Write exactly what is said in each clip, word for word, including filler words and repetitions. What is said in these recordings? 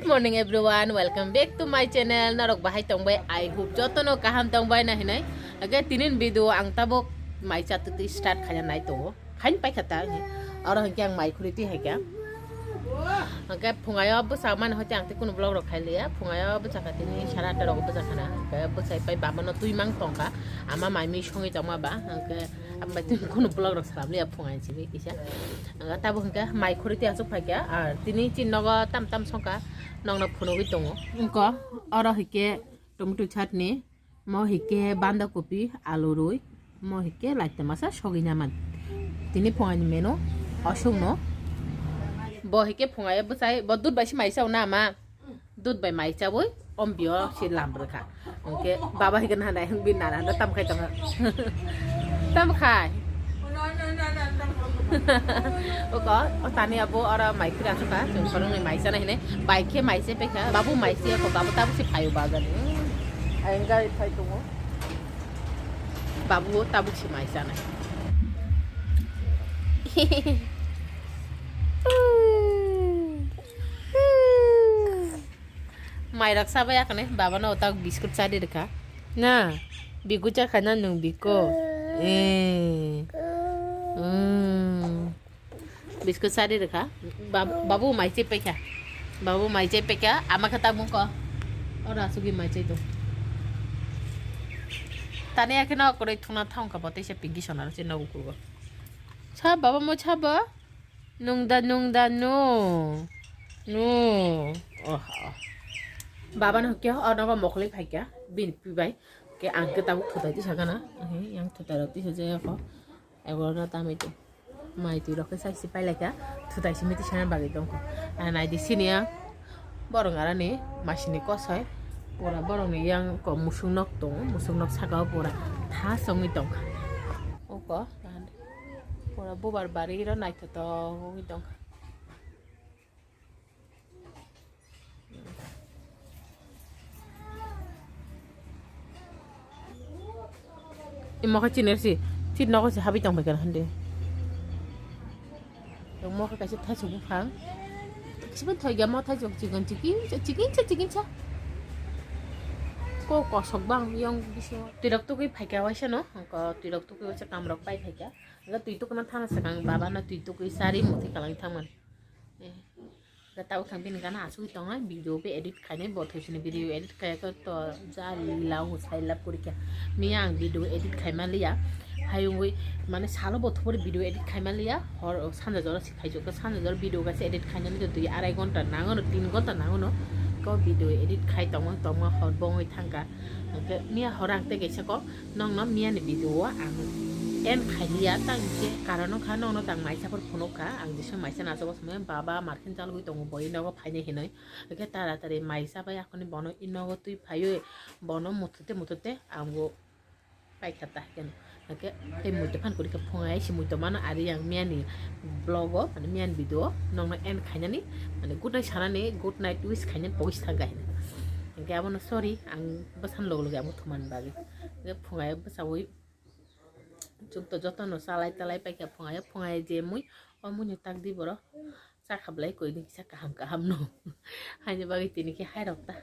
Morning everyone, welcome back to my channel. Norok bahai tongbai, I hope jotono kaham tongbai na hinai. Age tinin video ang tabuk mai chatutwi start khaina nai tongo. Khain paikha ta hinwi. Oro hinkhe ang mai khuri twi haikha. Hinkhe phungayo bwsa mani hoite ang tei kunu vlog rok khailiya. Phungayo bwsa kha tini sara atta rogo bwsa khana. Hinkhe bwsai pai baba no twi mang tongkha. Ama mai mi songwi tongma ba. Hinkhe ambai twi kunu vlog rok salam liya phungai simi kisa. Hinkhe tabuk hinkhe mai khuri twi aswk phaikha. Ar tini chini nogo tam tam songkha. Nokno phunugwi tongo. Wngkha oro hinkhe tomato chutney. Mo hinkhe banda kopi, alu rwi, mo hinkhe laita masa sogwi naman. Tini phungaini menu, osongno. Bo hinkhe phungayo bwsai, bo dud bai se mai sao na ma? Dud bai mai chawi, ombio se lam rwkha. Hinkhe baba hinkhe nana, hinkhe nana, tam khai tongkha. Tam khai. Oko, o tani abo oro mai khuri aswkha, chwng khoroknwi mai chana hinwi, bai khe mai se paikha, babu mai se ko, babu tabuk se phaio bazar ni. Hmm, ayang gari phai tongo. Babu tabuk se mai chana. Mai rok chabai ya kane, baba no tak biscuit chadi rwkha. Na, bigu chakha na nwng biko. Eh. Hmm. Biscuit sari rwkha. Bab-, babu mai chai paikha. Babu mai chai paikha. Ama khe tabuk ko. Oro asugwi mai chai tong. Tani akhe no kwrwi thungna thangkha bo teisa pinki sona se nogo kugo. Cha baba mo cha ba. Nung da nung da no. No. Oh. Baba no khe ono go mokoli phaikha. Bin pibai. Ke ang khe tabuk thutai tisa gana. Yang thutai rok tisa jaya ko. Ego no tamai tong. Mai twi rok khe sai se pai lai kha, thutai simi tisa bagwi tong kha. Naidi sini a borok arani masini kosoi pura borok ni yang ko musuk nok tongo, musuk nok saka o pura tha songwi tong kha. Oko pura bubar bari ro naithotok wngwi tong kha. Imo khe chini si, chini nogo se habwi tong bai kha hande. Imo khe kaisa thaichuk buphang. Kisa thoi gamo thaichuk chikon chikon, chikon cha, chikon cha. Ko kosok bang yang bisingo. Twirok tugwi phaikha waisa no, ko twirok tugwi waisa kamrok pai phaikha. Nga twi tukuna thana sakang baba no twi tugwi sari muti kalang thangman. Eh. Ga tau thang bini gana asugwi tongnai, video bo edit khainai, bo thoisini video edit khaiyakhe to ja lila o sai lab kurikha. Miya ang video edit khaima liya, hayungwi mane salo bo thubori video edit khaima liya, hor sanja jora si khaijokha, sanja jora video gaisa edit khainani to dui arai gonta nangono, tin gonta nangono, ko video edit khai tongma tongma hor bongwi thangkha. Hwnkhe miya hor ang tei kaisa kok nokno miya ni video o ang end khailiya, tang khe karon wngkha nokno tang maisa phor phunukha, ang jesa maisa nachago. Baba markhe chalgwi tongo, bo i nogo phainai hinwi. Hwnkhe taratari mai chabai akhorni bono i nogo twi phaiwi bono muthute muthute ang bo paikha ta hwnkhe. Hwnkhe tei muitu phan kwrwi khe phungai se muitu mano ari ang miyani vlog o, mane miyani video o nokno end khainani, mane good night sanani, good night wish khainani pogis thangkha hinwi. Hwnkhe abono sorry ang bwsani loge loge ang bo thumani bagwi. Hwnkhe phungai bwchaui. Chwng to jotono chalai talai paikha phungai, phungai je mui, o mui ni tak di borok. Chakha belai koi ni kisa kaham kaham no. Haini bagwi tini khe hai rok ta.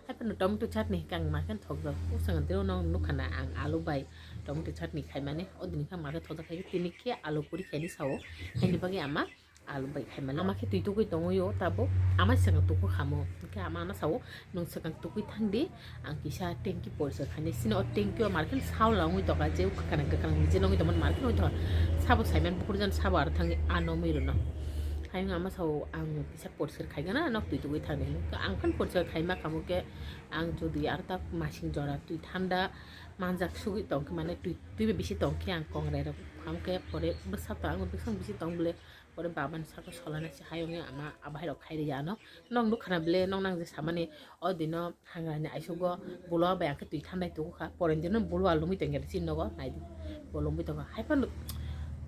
Hai phano tomato chutney hwnkhe ang ma khe thok jak. O chwng tei no nukha na ang alu bai tomato chutney khaimani. O dini khe ang ma khe thok jak khai tini khe alu puri khaini sao. Haini bagwi ama alu bai khaimani. Ama khe twi tugwi tongwi o tabuk. Ama swkang tuku khamo. Hwnkhe ama ano sao. Nwng swkang tukui thang di, ang kisa tanki poriskar khainai. Sini o tanki o markhe sao la wngwi tongkha, je kwkhwrang kwkhwrang nije wngwi tongmani markhe wngwi tongkha. Sabo saiman bukhuk jan sabo aro thangwi ano mwi rwno. Hayung ama sao ang kisa poriskar khaigana, nok twi tugui thangdi hinwi. Ang phano poriskar khaima kamo khe ang jodi aro ta masing jora twi thanda manjak sugwi tongkhe mane twi, twi bai bisi tongkhe ang kongrai rok. Amkhe pore bwsa to ang bwswk bisi tong bwle. Pore baba ni saka solana se hayung ya ama abai rok khai riya ano. Nong nukha na bele nong nang je samani o dino hangra ni aisugo bulo bai akhe twi thandai tugu kha. Pore dino bulo alumui tengger sin nogo naidi. Bo lumui tongo. Hai phano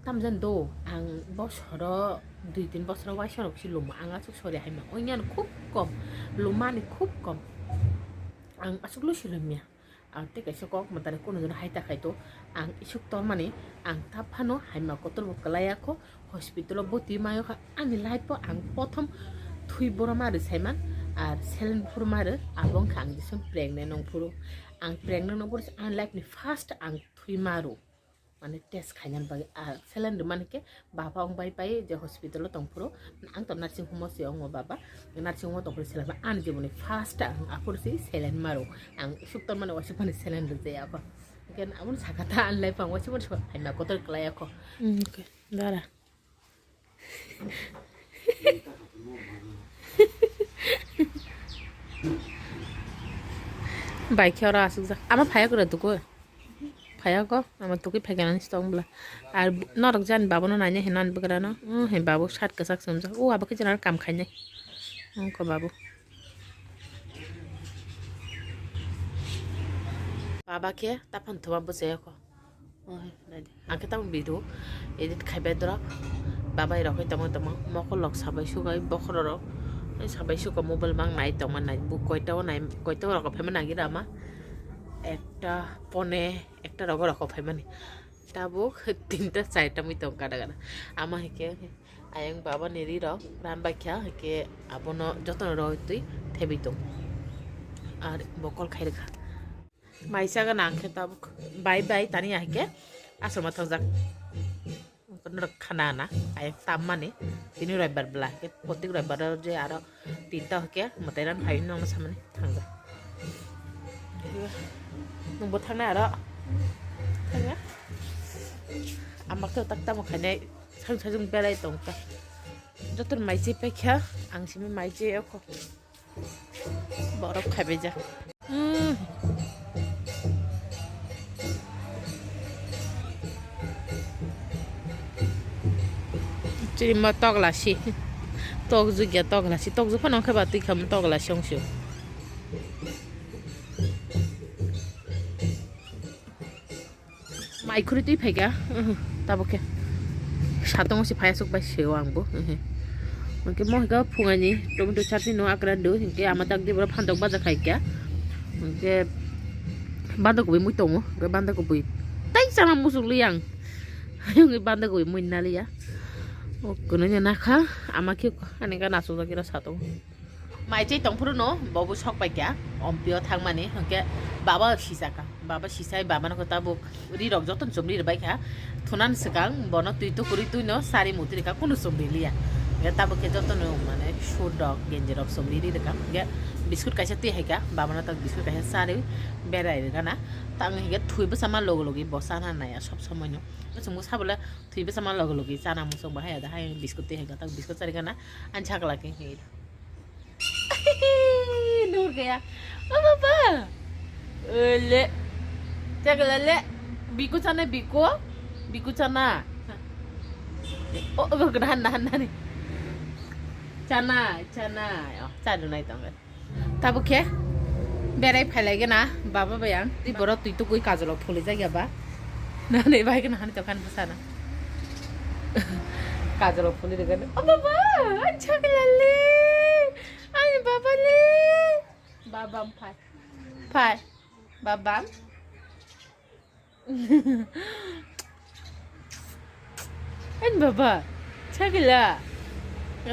tamjan do ang bosoro dui tin bosoro waisa rok si lumo. Ang asuk sori hai ma. Oinyan khub kom. Lumani khub kom. Ang asuk lusi lumya. Ang tei kaisa kok mwtari kuno jono hai ta khai to, ang isuk tormani, ang ta phano hai ma kotor bo kwlai ya kho, hospital o bwtwi mayo kha, ani life o ang prothom thwi borok ma rwsai man, Ar saline phuru maru, abo wngkha ang jesa pregnant nong phuru. Ang pregnant nong phuru ang life ni first ang thwi maru. Mane test khainani bagwi, ar saline rwmani khe baba wng bai pai je hospital o tong phuru. Ang to nursing home o se wngo baba. Nursing home o tong phuru saline ani jiboni first ang aphuru se saline maru. Ang suktor mani waisa phani saline rwjaya kho. Hingke aboni saka ta ani life ang waisa phani phaima kotor kwlai kho. Mm, okay. Dara. Bai khe oro asukjak. Ama phaya kwrwi tukui. Phaya kho, ama tukui phai khe nang si tong bwla. Ar bu-, norok jani babono naina hinwi nang bwkrano. Umm, he babu shirt kwchak sumjak. O abo khe chwla kam khainai. Wngkha babu. Baba khe taphang thuma bwchaya kho. Ang khe tamo video edit khaibai dorok. Babai rok hai tamo tamo mokol rok sabai sugai bokhorok rok. Sabai suka mobile mang nai tongma nai. Bu koita o nai, koita o rok phaima nagi rama. Ekta pone, ekta rogo rok phaimani. Tabuk tinta charta mui tong kada kada. Ama hai khe ayang baba ni ri rok ran bai kha hai khe abono jotono roi twi thebi tong. Ar bokol khai rwkha. Mai chaga nang khe tabuk bai bai tani ahike aswma thajak. Norok khana na ayek tammani tini roibar bwla hike protik roibar o je aro tinta hike mwtai rok phai nokno samani thangjak. Nwngbo thangnai aro thangya. Ama khe tak tamo khainai sajung sajung belai tongkha. Joto mai chai paikha ang simi mai chai okho. Borok khaibaijak. Hmm. Chirima toglasi. Tokjugya toglasi. Tokjug phano khe ba twi khamu toglasi wngsi. Mai khuri twi phaikha, uhum, tabuk khe. Satung se phai aswk bai seo ang bo, uhum. Hwnkhe mo hwnkhe phungaini tomato chutney no akra do, hwnkhe ama tak di borok phantok baja khaikha. Hwnkhe bandok kubui mui tongo, hwnkhe bandok kubui tai chama muchuk li ang. Hwnkhe bandok kubui mui naliya. O kwnwi nakha, ama khe ani gana aswk jak ira satung. Mai chai tongphuru no bobo sok paikha, ompio thangmani, hwnkhe baba sisaka, baba sisai baba no tabuk ri rok joto chumri rwbaikha, thunan swkang bono twi tukuri twi no sari mutri rwkha, kunu chumri liya, hwnkhe tabuk khe joto no mane sut rok genji rok chumri ri rwkha, hwnkhe biskut kaisa twi haikha, baba no tak biskut kaisa sari berai rwgana, tang hwnkhe thwi bwsama logi logi bo chana naiya sob somoi no, chwngbo sabole thwi bwsama logi logi chana muchung bo haya da, hai biskut twi haikha, tak biskut chari gana ani sakla khe. Nur kaya. Oh, papa. Ele. Cakla le. Biku sana biku. Biku sana. Oh, oh, nahan, nahan, nahan. Chana, chana. Oh, chadu nai tong. Tabuk khe berai phailai gana baba bai ang. Twi borok twi tugui kajolo phuli jagya ba. Nani bai gana hani tokhan bwsana. Kajolo phuli rwgani. Oh, baba. Chakla le. Ani baba le. Babam phai. Phai. Babam. Ani baba. Chagila.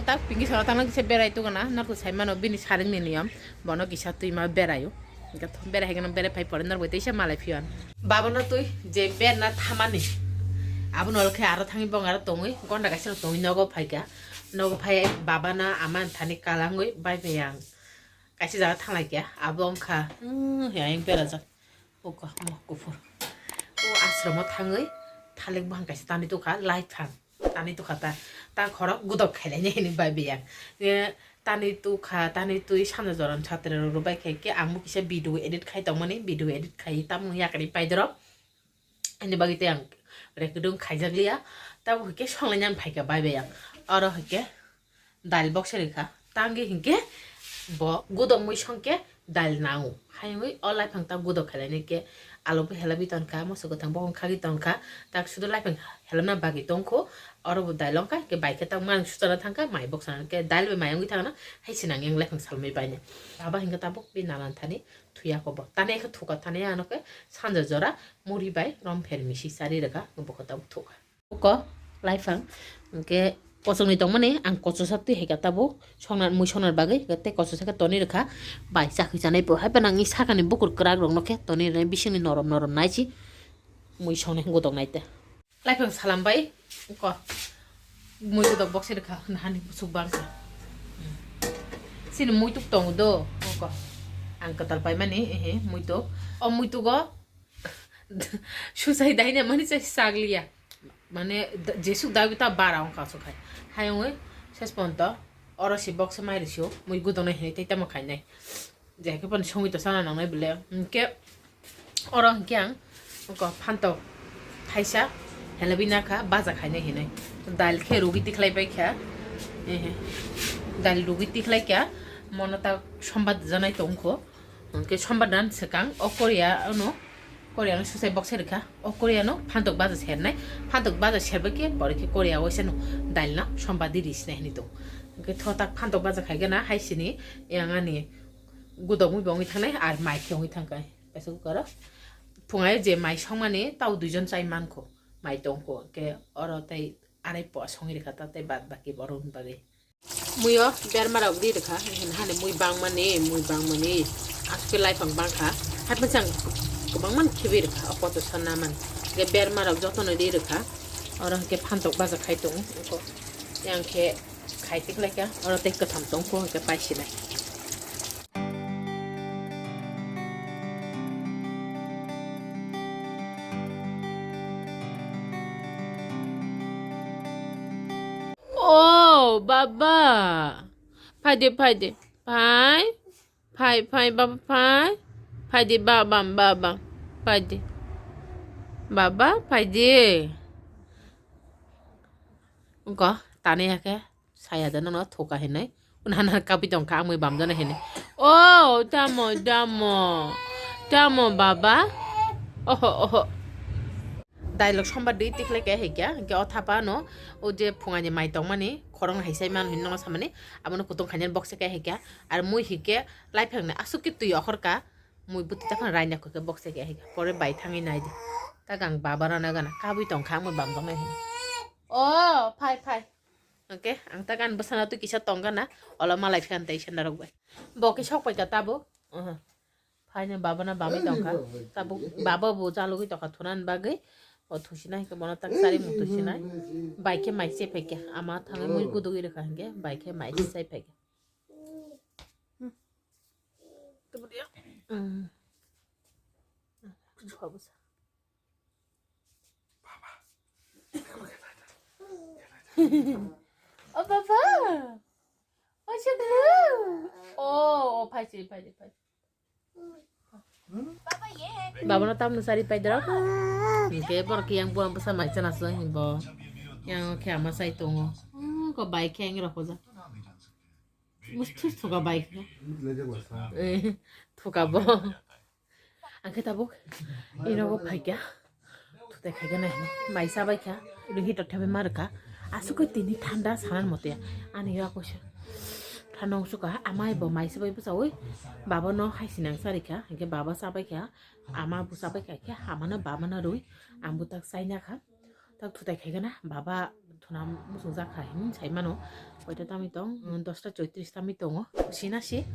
Tak pingi sora tangna kisa berai tu gana. Narku sai mano bini saring ni niyam. Bono kisa twi ma berai o. Berai hai gana berai phai pore narbai teisa malai phiyan. Baba no twi je ber na thamani. Abo no khe aro thangi bong aro tongwi. Gonda kaisa tongwi nogo phaika. Nogo phai baba na ama thani kalangwi bai phai ang. Kaisa jaga thanglai khe abo wngkha, hmm, yang berajak. Uka mo kuphur. O ashram o thangwi thalik buphang kaisa tanwi tukha, lai phang tanwi tukha ta. Ta khorok gudok khailai nai hinwi bai biyang. E, tanwi tukha, tanwi twi sanja joran chatra rok rwbai khai khe ang bo kisa video edit khai tongmani, video edit khai tamo yakri paidoro. Ani bagwi tei ang rekdung khaijak liya. Tabo hwnkhe songlai nang phaikha bai bai ang. Oro hwnkhe dail box se rikha. Tangwi hwnkhe bo gudok mui songkhe dail nango. Hayungwi o laiphang ta gudok khailai nai khe alo bo helabwi tongkha, moso kwthang bo khagwi tongkha. Tak sudu laiphang helamna bagwi tongkho. Oro bo dail wngkha, hwnkhe bai khe tak mang suchana thangkha, mai boksana khe dail bai mai wngwi thangna. Hai se nang yang laiphang salmwi bainai. Abo hwnkhe tabuk bi nalan thani. Thuya kho bo. Tani khe thuka tani ano khe sanja jora muri bai rom pher misi chari rwkha, bo khe tabuk thuka. Uko laiphang, hwnkhe Kochokni tongmani ang kochoksa twi hai khe tabuk songna, mui songna bagwi tei kochoksa khe tonwi rwkha. Bai chakhi chanai bo hai phano ang sakani bukur kwrak rokno khe tonwi rwnai, bisingni norom norom naichi mui songnai gudok nai te. Laipang salam bai ko mui gudok bokse rwkha hani buchuk barsa. Sini muituk tongo do ko ang kwtal paimani ehe muituk. O muitugo susai daina mani chai saglia. Mane, da-, jesuk dagwi ta bara wngkha aswk hai. Hai wngwi ses ponto oro si boksa mai rwsio, mui gudoknai hinwi tei tamo khainai. Je khe phano songwi to sana nangnai bwle. Hinkhe oro hinkhe ang wngkha phantok thaisa helabwi nakha baja khainai hinwi. Dal khe rugwi tikhlai bai kha. Ehe. Dal rugwi tikhlai kha, mono ta sombar janai tongkho. Hinkhe sombar dan swkang o Korea ano Korea no susai bokse rwkha. O Korea no phantok baja sernai. Phantok baja serbai khe pore khe Korea waisa no dal no sombar di ri sinai hinwi tong. Hinkhe thotak phantok baja khai gana hai sini yang ani gudok mui bo wngwi thangnai ar mai khe wngwi thangkha. Kaisa kukaro phungai je mai songmani tao duijon chai mankho. Mai tongkho hinkhe oro tei arai poa songwi rwkha ta tei bad baki borok ni bagwi. Muio berma rok di rwkha, hini hani mui bangmani, mui bangmani, aswk laifang bangkha, haphang kwbangma khibwi rwkha, o kotor sana man, je berma rok jotono di rwkha, oro hwnkhe phantok baja khai tongo, yang khe khai tikhlaikha, oro tei kwtham tongkho hwnkhe paisinai. Oh, baba. Phaide, phaide. Phai. Phai, phai, baba, phai. Phaide, baba, baba. Phaide. Baba, phaide. Engko, tani hake. Saya da nono thoka hinwi. Unhana kapi tongkha, amwi bamjana hinwi. Oh, tamo, tamo. Tamo, baba. Oho, oho. Dailok sombar dui tikhlai khe hikya, hikya o thapa no, o je phungani mai tongmani, khorang hai sai man hinwi no samani, abono kutung khainani bokse khe hikya, ar mui hikhe laiphang ni aswk khe twi okhorka, mui bwtwi taphang raina khe bokse khe hikya, pore bai thangwi naidi, ta gang baba rana gana, kabui tongkha, mui bamjoknai hinwi. O, phai, phai. Oke, ang ta gan bwsana twi kisa tong gana, ola malai phan tei senda rok bai. Bo khe sok pai ta tabuk. Aha. Phaina baba na bamwi tongkha. Tabuk baba bo chalugwi tongkha thunan bagwi. O thusinai hwnkhe bono tak sari mung thusinai. Bai khe mai se phaikha. Ama thangwi mui gudugwi rwkha hwnkhe bai khe mai se sai phaikha. Mm. O baba. O chuklu. O, o, phaisi, phaisi, phaisi. Baba no tamno sari pai dara. Hingke borok yang buang bwsa mai chana se himbo. Yang khe ama sai tongo. Hmm, ko bai khe ang rok hoja. Mus thus thuka bai khe. Eh, thuka bo. Ang khe tabuk ino bo phaikha. Thutai khaikha nai hinwi. Mai chabaikha. Ino heater thaibai ma rwkha. Aswk khe tini thanda sanan mote. Ani ya koisa. Thanda wngsuka. Amai bo mai chabai bwchaui. Baba no hai sinang charikha. Hinkhe baba chabaikha. Ama bo chabaikha khe. Ama no baba no rwi. Ang bo tak chaina kha. Tak thutai khaikha na. Baba thuna muchung jak kha hinwi sai mano. Koita tamwi tong, mm, dosta choitris tamwi tongo. Sina si,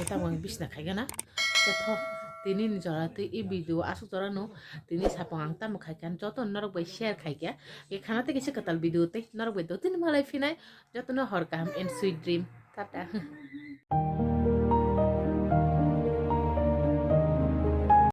tamo ang bisna khaikha na. Tei tho, tini ni jora tei e video aswk jora no, tini sapung ang tamo khaikha, joto norok bai share khaikha. E khana tei kisa kwtal video tei norok bai dotini malai phinai, joto no hor kaham and sweet dream. Tata.